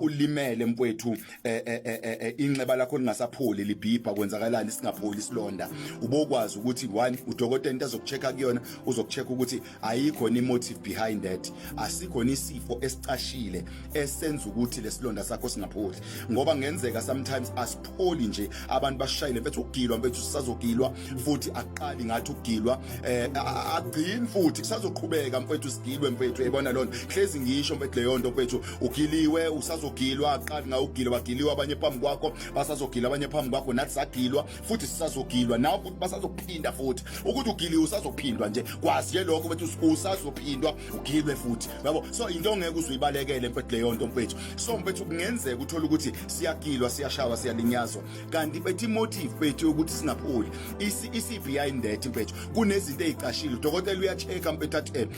ulimele mfowethu, inxeba lakho lingasapholi, libhibha, kwenzakalani singapholi isilonda? Ubokwazi ukuthi one, udokotela into azokuchecka kuyona, uzokuchecka ukuthi ayikho ni motive behind that, asikhona isifo esicashile esenza ukuthi lesilonda sakho singapholi, ngoba ngenzeka sometimes asipholi nje. Abantu bashayile mfethu, ukugilwa mfethu, sisazogilwa futhi. Aqali ngathi ukugilwa, agcini futhi, kusazoqhubeka mfethu, sigilwe mfethu, uyayibona lona. Hlezi ngisho mfethu leyo nto mfethu, ugiliwe, usazogilwa. Aqali ngawugilwa, bagiliwe abanye phambi kwakho, basazogilwa abanye phambi kwakho, nathi sagilwa futhi sisazogilwa, nawe futhi basazophinda futhi. Ukuthi ugiliwe, usazophindwa nje, kwazi nje lokho mfethu, usazophindwa ugilwe futhi, yabo. So into ongeke uzuyibalekele mfethu leyo nto mfethu. So mfethu, kungenzeka uthola ukuthi siyagilwa, siyashawa, siyalinyazwa, kanti mfethu imotive mfethu yokuthi singapholi isi behind that mfethu, kunezinto ezicashile. Udokotela uyachecka mfethu, athi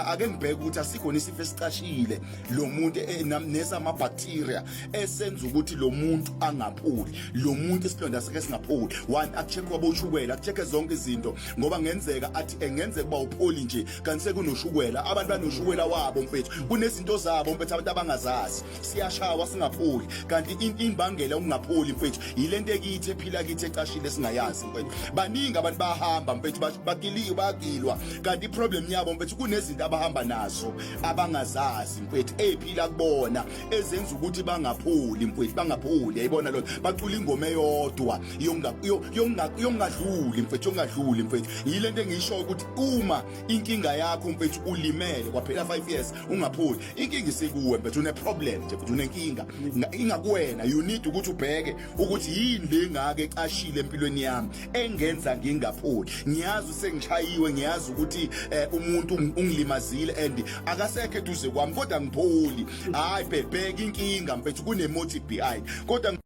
ake ngibheke ukuthi asikhona isifo esicashile lo muntu nesama bacteria esenza ukuthi lo muntu angapholi, lo muntu isilonda sakhe singapholi. One, akucheck waboshukela, akucheck zonke izinto, ngoba ngenzeka athi engenzeka kuba upholi nje kanti sekunoshukela. Abantu banoshukela wabo mfethu, kunezinto zabo mfethu abantu abangazazi. Siyashawa singapholi, kanti imbangela ukungapholi mfethu yilento ekithi, ephila kithi, ecashile, singayazi mfethu. Baningi abantu bahamba mfethu, bagiliwe, bagilwa, kanti iproblem yabo mfethu kunezinto abahamba nazo abangazazi mfethu, ephila kubona, ezenza ukuthi bangapholi mfethu, bangapholi, yayibona lona. Bacula ingoma eyodwa yongadluli mfethu, yongadluli mfethu. Yilento engisho ukuthi uma inkinga yakho mfethu ulimele kwaphela 5 years ungapholi, inkinga isikuwe mfethu, une problem nje mfethu, unenkinga ingakuwena. You need ukuthi ubheke ukuthi yini le ngake ecashile empilweni yami engenza ngingapholi. Ngiyazi sengishayiwe, ngiyazi ukuthi umuntu ungilimazile and akasekho eduze kwami, kodwa ngipholi. Hayi, bheka inkinga mfethu, kune motive behind, kodwa